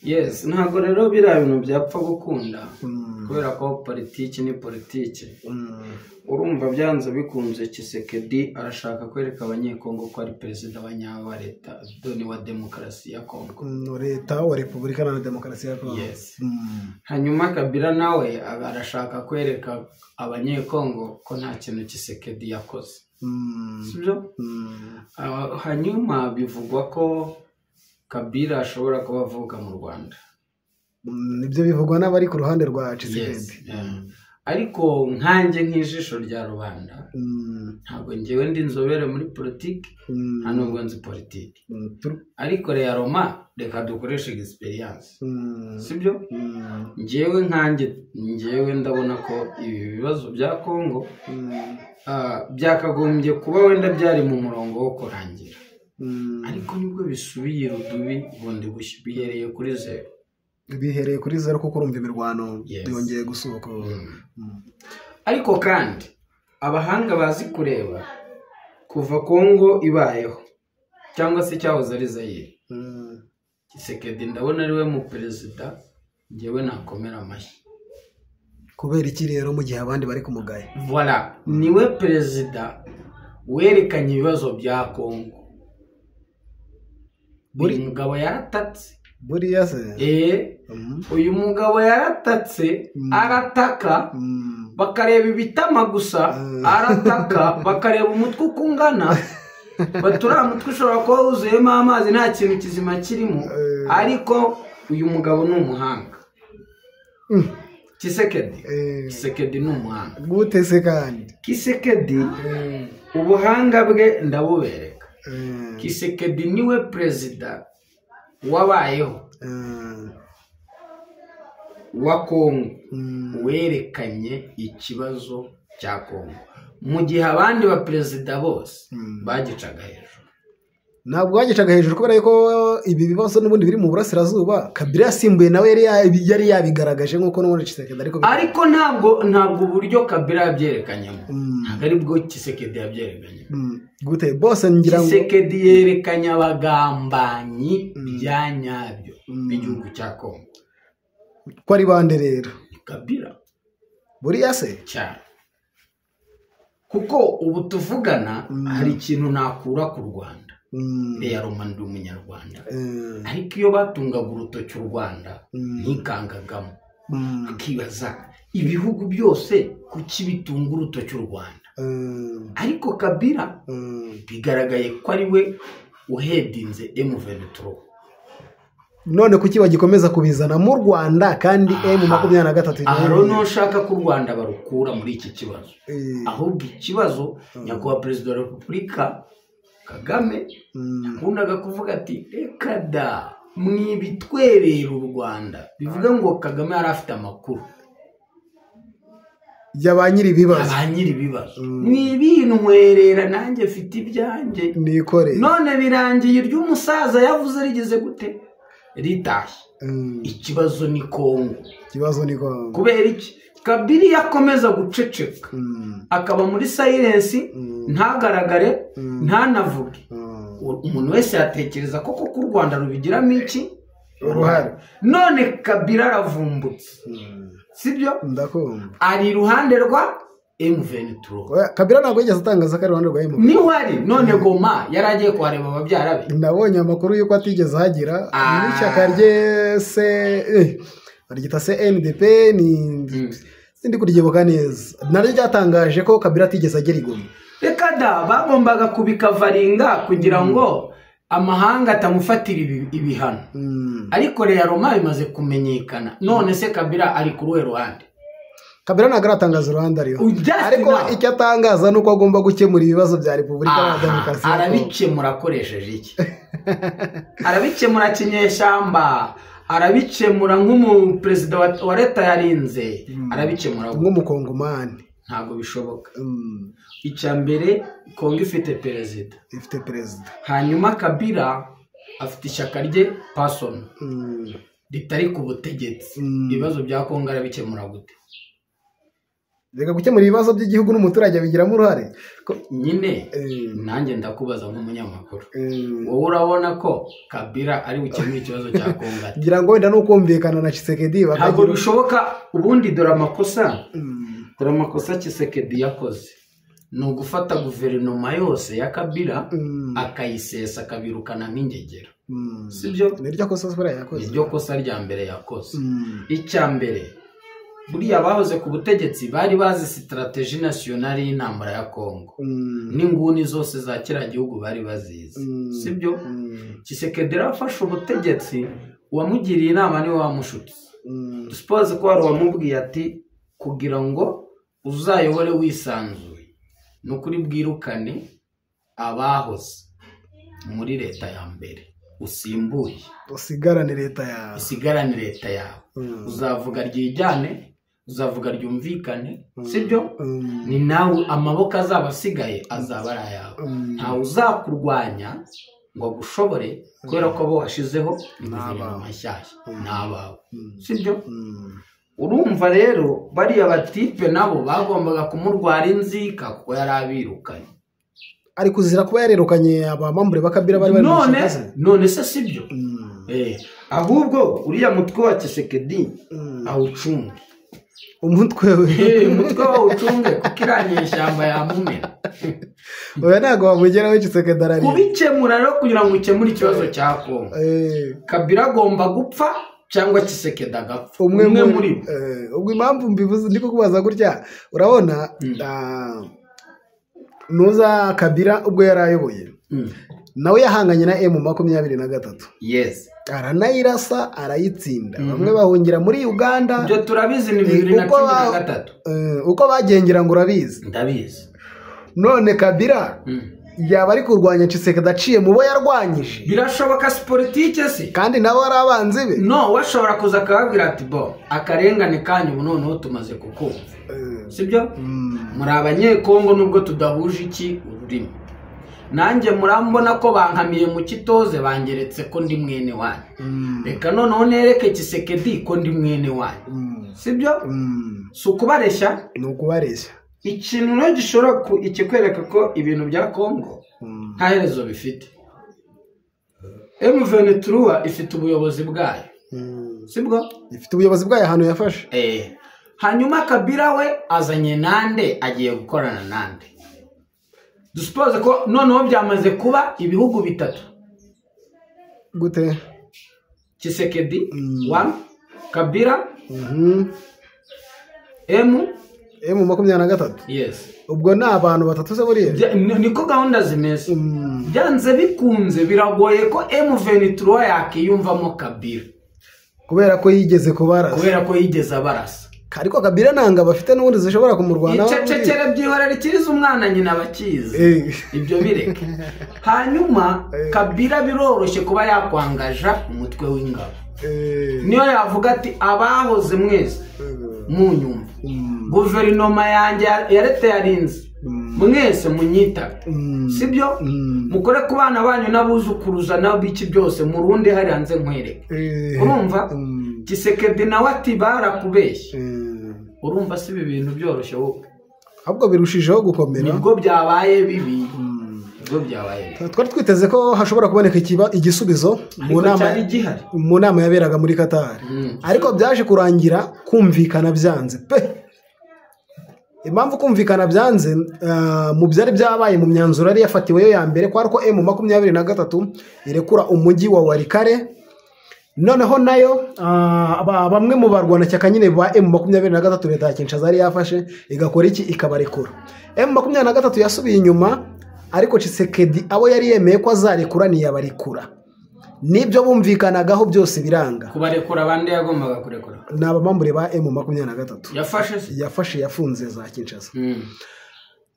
Yes, ntabwo rero biriya bintu byapfa gukunda kubera ko politiki ni politiki. Urumva byanze bikunze Tshisekedi arashaka kwereka Abanyekongo ko ari perezida wa nyawe wa leta doni wa demokarasi ya Kongo. Leta wa Repubulika Iharanira Demokarasi ya Kongo. Yes. Hanyuma Kabila nawe arashaka kwereka Abanyekongo ko nta kintu Tshisekedi yakoze. Sibyo? Hanyuma bivugwa ko Kabila ashobora kuba avuka mu Rwanda. Nibyo bivugwa n'abari ku ruhande rwa Tshisekedi. Ariko nkanjye nk'ijisho rya rubanda, ntabwo ngewe ndi inzobere muri politiki, nta nubwo nzi politiki. Ariko rero reka dukoreshe experience. Sibyo? Ngewe nkanjye ngewe ndabona ko ibi bibazo bya Kongo byakagombye kuba wenda byari mu murongo wo kurangira. Ariko nibwo bisubiye rudubi bundi bushya bihereye kuri zero. Bihereye kuri zero kuko urumva imirwano yongeye gusubuka. Ariko kandi abahanga bazi kureba kuva Kongo ibayeho cyangwa se cyahoze ari Zaire. Tshisekedi ndabona ari we mu perezida ngewe nakomera amashyi. Kubera iki rero mu gihe abandi bari kumugaya? Voilà, niwe perezida werekanye ibibazo bya Kongo. Uyu mugabo yaratatse. Buriya se? Uyu mugabo yaratatse, arataka, bakareba ibitama gusa, arataka, bakareba umutwe uko ungana, baturiya mutwe ushobora kuba wuzuyemo amazi nta kintu kizima kirimo, ariko uyu mugabo ni umuhanga. Tshisekedi. Tshisekedi ni umuhanga. Gute se kandi? Tshisekedi ubuhanga bwe ndabubereka. Tshisekedi niwe perezida wabayeho wa Kongo werekanye ikibazo cya Kongo mu gihe abandi ba perezida bose bagicaga hejuru. Ntabwo bagicaga hejuru kubera ko ibi bibazo n'ubundi biri mu burasirazuba Kabila yasimbuye nawe yari yabigaragaje nk'uko n'ubundi Tshisekedi ariko ntabwo uburyo Kabila yabyerekanyemo ntabwo ari bwo Tshisekedi yabyerekanyemo. Gute bose ngira ngo Tshisekedi yerekanye abagambanyi bya nyabyo b'igihugu cya Kongo. Ko ari bande rero? Kabila. Buriya se? Cyane. Kuko ubu tuvugana hari ikintu nakura ku Rwanda. Rero ndi umunyarwanda. Ariko iyo batungaga urutoki u Rwanda ntikangagamo. Akibaza ibihugu byose kuki bitunga urutoki u Rwanda. Ariko Kabila bigaragaye ko ari we uhedinze M23. None kuki bagikomeza kubizana mu Rwanda kandi M23? Aha rero nshaka ko u Rwanda barukura muri iki kibazo. Ahubwo ikibazo nyakubahwa perezida wa Repubulika Kagame yakundaga kuvuga ati reka da mwibitwerera u Rwanda, bivuga ngo Kagame yari afite amakuru ya ba nyiri ibibazo. Ba nyiri ibibazo mwibintwerera nanjye mfite ibyanjye nikore. None birangiye iry'umusaza yavuze rigeze gute? Ritashye. Ikibazo ni Kongo. Ikibazo ni Kongo. Kubera iki? Kabila yakomeza guceceka akaba muri silence, ntagaragare, ntanavuge. Umuntu wese yatekereza ko koko u Rwanda rubigiramo iki uruhare. None Kabila aravumbutse. Sibyo? Ndakumva. Ari iruhande rwa M23. Kabila ntabwo yigeze atangaza ko ari iruhande rwa M23. Niho ari none Goma yaragiye kuhareba ababyara be. Nabonye amakuru yuko atigeze ahagera n'ishyaka rye se baryita CNDP ni sindi kuryibuka neza. Naryo ryatangaje ko Kabila atigeze agera i Goma. Reka da bagombaga kubikavaringa kugira ngo amahanga atamufatira ibihano. Ariko rero Roma bimaze kumenyekana. None se Kabila ari ku ruhe ruhande? Kabila ntabwo aratangaza uruhande ariho. Ariko icyo atangaza ni uko agomba gukemura ibibazo bya Repubulika Iharanira Demokarasi. Arabikemura akoresheje iki? Arabikemura kinyeshyamba, arabikemura nk'umuperezida wa leta yarinze, arabikemura nk'umukongomani. Ntabwo bishoboka. Icya mbere Kongo ifite perezida. Ifite perezida. Hanyuma Kabila afite ishyaka rye personal ritari ku butegetsi. Ibibazo bya Kongo arabikemura gute? Reka gukemura ibibazo by'igihugu n'umuturage bigiramo uruhare nyine. Nanjye ndakubaza nk'umunyamakuru, wowe urabona ko Kabila ari bukemure ikibazo cya Kongo? Ngira ngo wenda nukumvikana na Tshisekedi ntabwo bishoboka. Ubundi dore amakosa Tshisekedi yakoze ni ugufata guverinoma yose ya Kabila akayisesa akabirukana nk'ingegera, sibyo? Niryo kosa yakoze, niryo kosa rya mbere yakoze. Icya mbere, buriya bahoze ku butegetsi bari bazi stratégie nationale y'intambara ya Kongo n'inguni zose za kiriya gihugu bari bazizi, sibyo? Tshisekedi afashe ubutegetsi, uwamugiriye inama niwe wamushutse. Suppose ko hari uwamubwiye ati kugira ngo uzayobore wisanzuye ni ukuri bwirukane abahoze muri leta ya mbere usimbuye, usigarane leta yawe, usigarane leta yawe, uzavuga ryijyane, uzavuga ryumvikane, sibyo? Ni nawe amaboko azaba asigaye azaba ari ayawe, ntawe uzakurwanya ngo agushobore kubera ko abo washizeho ni guverinoma nshyashya ni abawe, sibyo? Urumva rero bariya batipe nabo bagombaga kumurwara inzika kuko yari abirukanye, ari kuzira kuba yarirukanye abamambure bakabira bari bari none se sibyo? Ahubwo uriya mutwe wa Tshisekedi awucunge, umutwe we umutwe wawucunge kuko iranyeshyamba yamumena. Oya ntago wamugeraho Tshisekedi arari kubikemura. Rero kugira ngo ukemure ikibazo cya Kongo, Kabila agomba gupfa cyangwa Tshisekedi agapfa, umwe muri bo. Ubwo impamvu mbivuze ndiko kubaza gutya, urabona nuza Kabila ubwo yari ayoboye nawe yahanganye na M23, yes, aranayirasa arayitsinda, bamwe bahungira muri Uganda. Ibyo turabizi ni 2013 uko bagengera ngo urabizi, ndabizi. None Kabila yaba ari kurwanya Tshisekedi aciye mu bo yarwanyije, birashoboka si politike se, kandi nabo ari abanzi be. No, washobora kuza akababwira ati bo akarengane kanyu ubu noneho tumaze kukumva, sibyo? Muri abanyekongo nubwo tudahuje iki ururimi, nanjye murambona ko bankamiye mu kitoze bangeretse ko ndi mwene wanyu, reka noneho nereke Tshisekedi ko ndi mwene wanyu, sibyo? Si ukubareshya, ni ukubareshya. Ikintu rero gishobora ikikwereka ko ibintu bya Kongo nta herezo bifite, M23 ifite ubuyobozi bwayo, sibwo? Ifite ubuyobozi bwayo ahantu yafashe. Hanyuma Kabila we azanye nande, agiye gukorana nande. Dusuppose ko noneho byamaze kuba ibihugu bitatu. Gute? Tshisekedi 1, Kabila M23. Yes. Ubwo ni abantu batatu se buriya? Niko gahunda zimeze. Byanze bikunze biragoye ko M23 yakiyumvamo Kabila kubera ko yigeze kubarasa, kubera ko yigeze abarasa. Ariko Kabila nanga bafite n'ubundi zishobora kumurwana. Icecekere byihorera ikiriza umwana nyina bakizi, ibyo bireke. Hanyuma Kabila biroroshye kuba yakwangaja umutwe w'ingabo, niyo yavuga ati abahoze mwese munyumva, guverinoma yanjye ya leta yarinze mwese munyita, sibyo? Mukore ku bana banyu n'abuzukuruza n'abiki byose murundi hari hanze nkwereke. Urumva Tshisekedi nawe ati barakubeshye. Urumva si ibi bintu byoroshye wowe, ahubwo birushijeho gukomera, nibwo byabaye bibi, nibwo byabaye. Twari twiteze ko hashobora kuboneka igisubizo mu nama yaberaga muri Qatar, ariko byaje kurangira kumvikana byanze pe. Impamvu kumvikana byanze mu byari byabaye mu myanzuro yari yafatiwe yo ya mbere kwari ko M23 irekura umujyi wa Walikale, noneho nayo bamwe mu barwanashyaka nyine ba M23 leta ya Kinshasa yari yafashe igakora iki, ikabarekura. M23 yasubiye inyuma, ariko Tshisekedi abo yari yemeye ko azarekura ntiyabarekura, nibyo bumvikanagaho byose biranga. Kubarekura abandi yagombaga kurekura ni abamambure ba M23 yafashe se? Yafashe, yafunze za Kinshasa.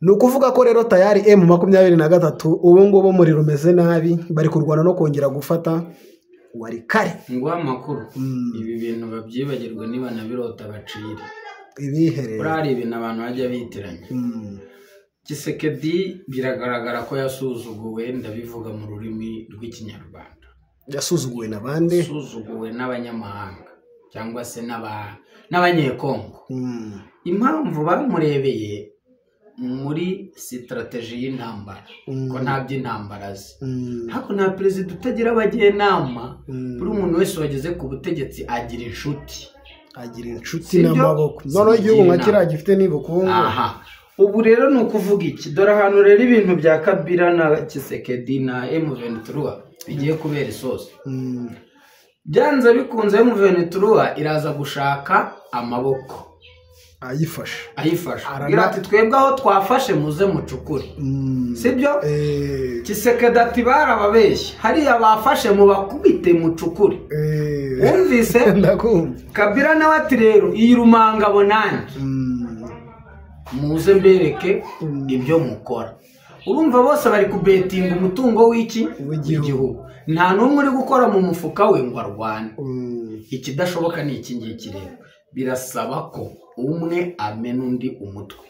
Ni ukuvuga ko rero tayari M23 ubu ngubu muri rumeze nabi, bari kurwana no kongera gufata Walikale. Ngo amakuru ibi bintu babyibagirwe niba nabirota bacire ibiherere. Urari ibintu abantu bajya bitiranya. Tshisekedi biragaragara ko yasuzuguwe, ndabivuga mu rurimi rw'ikinyarwanda. Yasuzuguwe na bande? Yasuzuguwe n'abanyamahanga. Cyangwa se n'abanyekongo. Impamvu bamurebeye muri sitarateji y'intambara, ko nta by'intambara azi, ariko nta perezida utagira abajyanama. Buri muntu wese wageze ku butegetsi agira inshuti, agira inshuti n'amaboko. Noneho igihugu nka kiriya gifite n'ubukungu. Aha ubu rero ni ukuvuga iki? Dore ahantu rero ibintu bya Kabila na Tshisekedi na M23 bigiye kubera isosi. Byanze bikunze M23 iraza gushaka amaboko ayifasha. Ati twebwe aho twafashe muze mucukure, sibyo? Tshisekedi ati barababeshye, hariya bafashe mubakubite mucukure. Wumvise? Kabila nawe ati rero iyi rumangabo nanjye muze mbereke ibyo mukora. Urumva bose bari kubetinga umutungo w'iki w'igihugu, nta n'umwe uri gukora mu mufuka we ngo arwane. Ikidashoboka ni iki ngiki rero, birasaba ko umwe amena undi umutwe.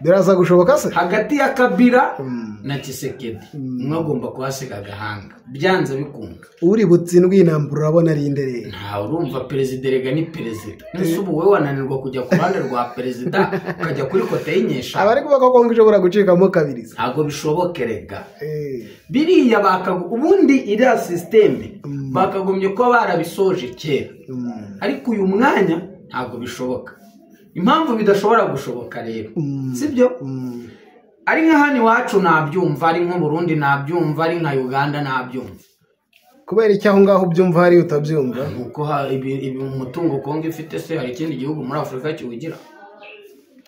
Biraza gushoboka se? Hagati ya Kabila na Tshisekedi umwe agomba kuhasiga agahanga byanze bikunda. Uri butsindwe intambara urabona ari inderere. Nta urumva perezida rega ni perezida. Nese ubu wowe wananirwa kujya ku ruhande rwa perezida ukajya kuri kote y'inyesha. Abari kuvuga ko Kongo ishobora gucikamo kabiri. Ntabwo bishoboke rega. Biriya ubundi iriya systeme bakagombye kuba barabisoje kera. Ariko uyu mwanya ntabwo bishoboka. Impamvu bidashobora gushoboka rero, sibyo? Ari nka hano iwacu nabyumva, ari nko Burundi nabyumva, ari nka Uganda nabyumva. Kubera icyo aho ngaho ubyumva hari utabyumva? Kuko umutungo Kongo ifite se hari ikindi gihugu muri Afurika kiwugira?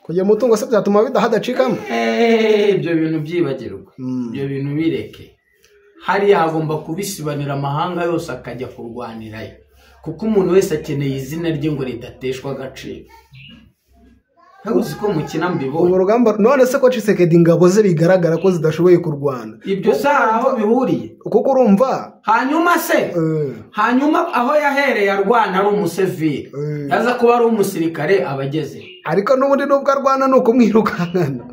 Kugira umutungo se byatuma hadacikamo? Ibyo bintu byibagirwa, ibyo bintu bireke. Hariya hagomba kubisibanira amahanga yose akajya kurwanirayo, kuko umuntu wese akeneye izina rye ngo ridateshwa agaciro. Ntabwo ko mukina mbibona ubu rugamba. None se ko Tshisekedi ingabo ze bigaragara ko zidashoboye kurwana, ibyo se hari aho bihuriye? Kuko urumva hanyuma se hanyuma aho yahereye arwana ari umusivili, yaza kuba ari umusirikare abageze. Ariko n'ubundi nubwo arwana ni ukumwirukankana.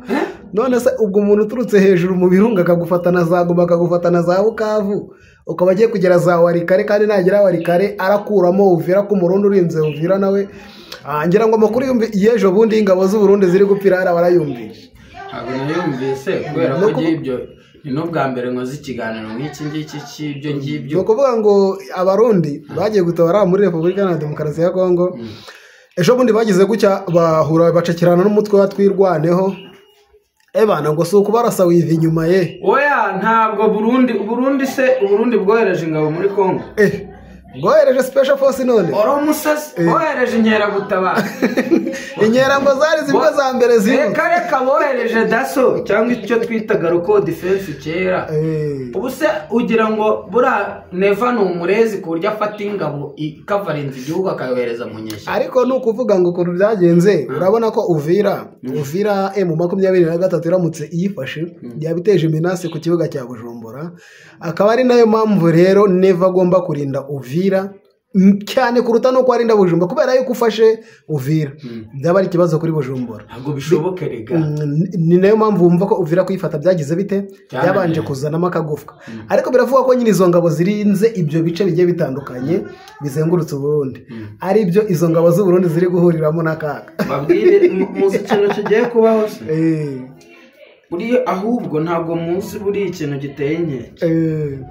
None se ubwo umuntu uturutse hejuru mu birunga akagufata na za Goma, akagufata na za Bukavu, ukaba agiye kugera za Warikare, kandi nagera Warikare arakuramo Uvira, ko umurundi urinze Uvira nawe. Ngira ngo amakuru y'ejo bundi ingabo z'u Burundi ziri gupfira hara barayumvise. Ntabwo nayumvise kubera ko ibyo ni n'ubwa mbere nkoze ikiganiro nk'iki ngiki cy'ibyo ngibyo. Ni ukuvuga ngo abarundi bagiye gutabara muri Repubulika Iharanira Demokarasi ya Kongo. Ejo bundi bagize gutya bahura bacakirana n'umutwe wa Twirwaneho. Ebana ngo si ukubarasa wiva inyuma ye. Oya ntabwo Burundi se Uburundi bwohereje ingabo muri Kongo. Bwohereje special force none. Oromusasi bohereje inkeragutabara. Inkera ngo zari zimwe za mbere zimwe. Reka reka bohereje daso cyangwa icyo twitaga ruko defense kera. Ubu se ugira ngo bura Neva ni umurezi ku buryo afata ingabo ikavarenza igihugu akayohereza mu nyeshyamba. Ariko ni ukuvuga ngo ukuntu byagenze, urabona ko Uvira M23 iramutse iyifashe yabiteje menace ku kibuga cya Bujumbura, akaba ari nayo mpamvu rero Neva agomba kurinda Uvira cyane kuruta nuko arinda Bujumbura, kubera yuko ufashe Uvira byaba ari ikibazo kuri Bujumbura. Ntabwo bishoboke rega. Ni nayo mpamvu wumva ko Uvira kuyifata byagize bite, byabanje kuzanamo akagufwa. Ariko biravuga ko nyine izo ngabo zirinze ibyo bice bigiye bitandukanye bizengurutse Burundi, ari byo izo ngabo z'u Burundi ziri guhuriramo n'akaga. Babwire muzi ikintu kigiye kubaho se? Buri ahubwo ntabwo muzi buri ikintu giteye inkeke.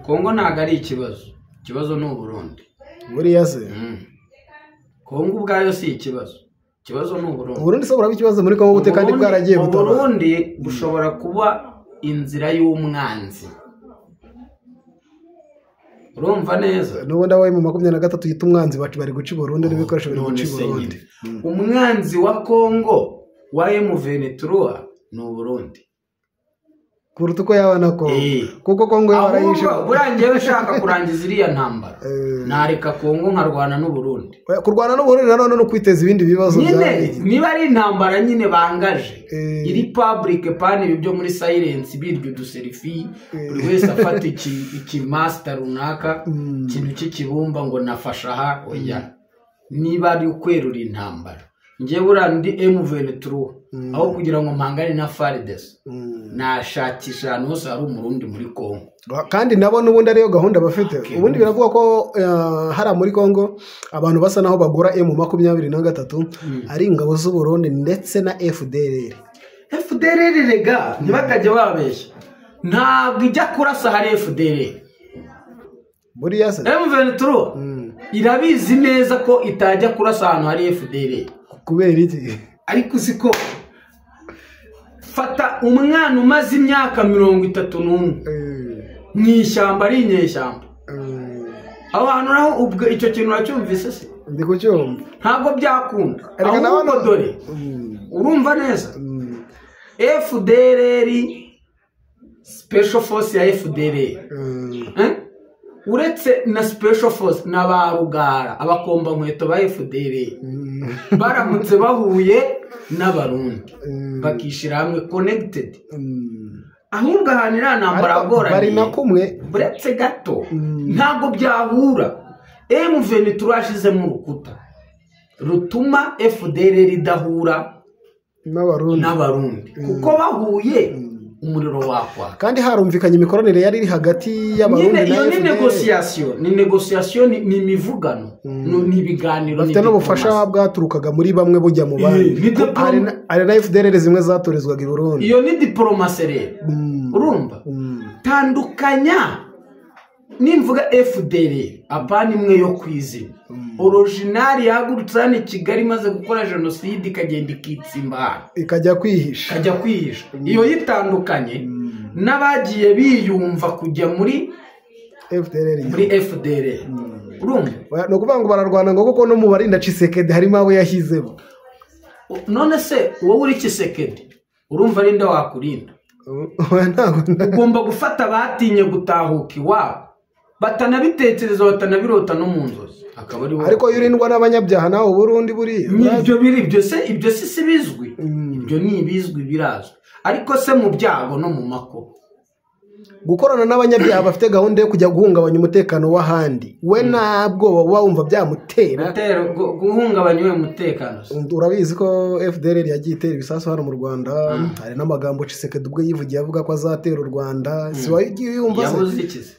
Kongo ntabwo ari ikibazo, ikibazo ni Uburundi. Buriya se Kongo ubwayo si ikibazo, ikibazo ni Uburundi. Uburundi se buraba ikibazo muri Kongo gute kandi bwaragiye gutabara? Uburundi bushobora kuba inzira y'umwanzi. Urumva neza? N'ubundi abaye mu 23 yita umwanzi bacu bari guca Burundi n'ibikoresho bari guca Burundi. Umwanzi wa Kongo wa M23 ni Uburundi kuruta uko yaba na Kongo, kuko Kongo yarayishe. Burangiye ushaka kurangiza iriya ntambara, nareka Kongo nkarwana n'Uburundi. Kurwana n'Uburundi nanone no kwiteza ibindi bibazo nyine, niba ari intambara nyine bangaje iri public pan ibi byo muri silence biryo uduselfie, buri wese afata iki master runaka ikintu cy'ikibumba ngo nafasha aha. Oya, niba ari ukwerura intambara Njye buriya ndi M23, aho kugira ngo mpangane na FARDC nashakisha ahantu hose hari Umurundi muri Kongo. Kandi nabo n'ubundi ariyo gahunda bafite. Ubundi biravuga ko hari muri Kongo abantu basa naho bagura M23 ari ingabo z'u Burundi ndetse na FDLR. FDLR rega ntibakajya babeshya, ntabwo ijya kurasa hari FDLR. Buriya se M23 irabizi neza ko itajya kurasa ahantu hari FDLR. Kubera iki? Ariko uziko fata umwana umaze imyaka 31 mu ishyamba ari inyeshyamba, aho hantu naho ubwo icyo kintu uracyumvise se? Ndi kucyumva. Ntabwo byakunda. Ahubwo dore urumva neza FDLR, special force ya FDLR, uretse na special force na ba Rugara abakomba nkweto ba FDLR baramutse bahuye n'Abarundi bakishira hamwe connected. Ahubwo ahantu iriya ntambara agoranye bari na kumwe buretse gato ntabwo byahura. M23 yashizemo urukuta rutuma FDLR idahura n'Abarundi kuko bahuye umuriro wakwaka. Kandi harumvikanye imikoranire yari iri hagati y'Abarundi na iyo ni negotiation, ni negotiation, ni imivugano, ni ibiganiro, bafite n'ubufasha bwaturukaga muri bamwe bujya mu bandi. Hari na FDLR zimwe zatorezwaga i Burundi. Iyo ni diplomasi rero. Urumva tandukanya nimvuga FDLR apana imwe yo kwizina original yahagurutse hano i Kigali imaze gukora jenoside ikagenda ikitsimba ikajya kwihisha, iyo yitandukanye n'abagiye biyumva kujya muri FDLR, muri FDLR. Urumva ni ukuvuga ngo bararwana ngo kuko no mu barinda Tshisekedi harimo abo yashyizemo. None se wowe uri Tshisekedi urumva ari nde wakurinda? Ugomba gufata abatinye gutahuka iwabo batanabitekereza batanabirota no mu nzozi. Ariko iyo urindwa n'abanyabyaha nawe Burundi buriya ibyo biri ibyo se ibyo si bizwi, ibyo ni ibizwi birazwi. Ariko se mu byago no mu makuba gukorana n'abanyabyaha bafite gahunda yo kujya guhungabanya umutekano w'ahandi, we ntabwo waba wumva byamutera guhungabanya uwo mutekano. Urabizi ko FDLR yagiye itera ibisasu hano mu Rwanda. Hari n'amagambo Tshisekedi ubwe yivugiye avuga ko azatera u Rwanda. Si wagiye yumva se?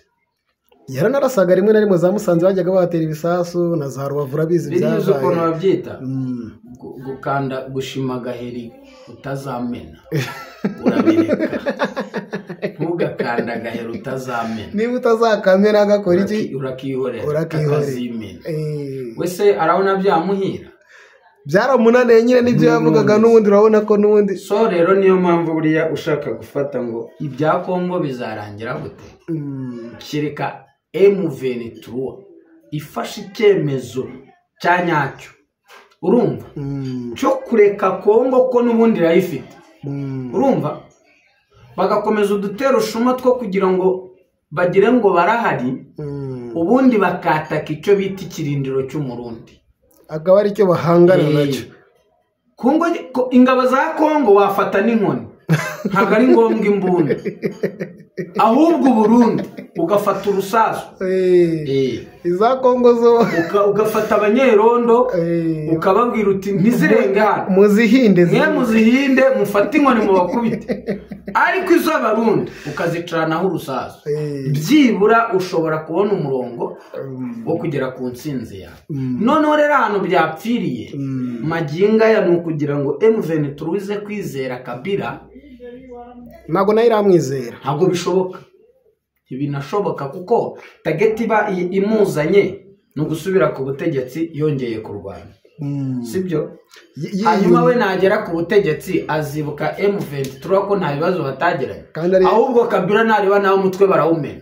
Yaranarasaga rimwe na rimwe za Musanze bajyaga batera ibisasu na za Rubavu, urabizi byabaye. Ukuntu babyita gukanda gushima agaheri utazamena, urabireka. Ntugakanda agaheri utazamena. Niba utazakamena agakora iki? Urakihorera akazimena. Wese arabona byamuhira, byaramunaniye nyine n'ibyo yavugaga n'ubundi urabona ko n'ubundi. So rero niyo mpamvu buriya ushaka gufata ngo ibya Kongo bizarangira gute, kereka M23 ifashe icyemezo cya nyacyo, urumva, cyo kureka Kongo ko n'ubundi irayifite, urumva, bagakomeza udutero shuma two kugira ngo bagire ngo barahari, ubundi bakataka icyo bita ikirindiro cy'Umurundi, akaba ari cyo bahangana nacyo. Kongo, ingabo za Kongo wafata n'inkoni, ntabwo ari ngombwa imbunda, ahubwo Burundi ugafata urusasu. Iza Kongo zo ugafata abanyerondo ukababwira uti ntizirenge hano, muzihinde, mwe muzihinde, mufate inkoni mubakubite. Ariko izo Abarundi ukazicaranaho urusasu, byibura ushobora kubona umurongo wo kugera ku ntsinzi yawe. Noneho rero ahantu byapfiriye magingo aya ni ukugira ngo M23 ize kwizera Kabila. Ntabwo nayo iramwizera, ntabwo bishoboka, ntibinashoboka kuko tageti iba imuzanye ni ugusubira ku butegetsi yongeye kurwana, sibyo? Hanyuma we nagera ku butegetsi azibuka M23 ko nta bibazo batagiranye, ahubwo Kabila nareba nawe umutwe barawumena.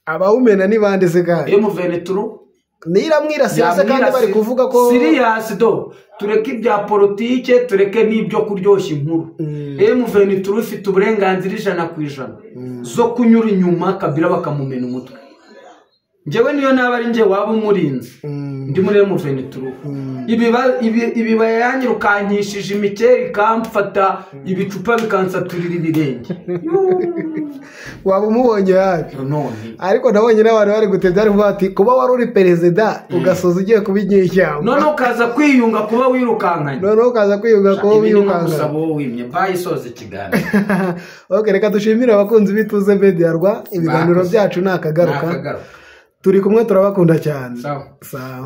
Abawumena ni bande se kandi? M23 niramwirasira se kandi bari kuvuga ko serious do tureke ibya politike, tureke n'ibyo kuryoshya inkuru. M23 ifite uburenganzira 100% zo kunyura inyuma Kabila bakamumena umutwe. Njyewe niyo naba ari njye waba umurinzi, Ndi muri M23, ibibaya yanyirukankishije imikeri ikamfata, ibicupa bikansaturira ibirenge. Waba umubonye hafi. None Ariko nabonye n'abantu bari gutebya, bari bati kuba wari uri perezida ugasoza ugiye kuba inyeshyamba, none ukaza kwiyunga kuba wirukankanye. Noneho ukaza kwiyunga kuba Ibi ni nko wirukankanye. gusaba uwo wimye bayisoza ikiganiro. Ok, reka dushimire abakunzi b'Ituze Media Rwa. Ibiganiro Bakoze. byacu ni akagaruka. Nakagaruka. Turi kumwe, turabakunda cyane. Sawa. Sawa.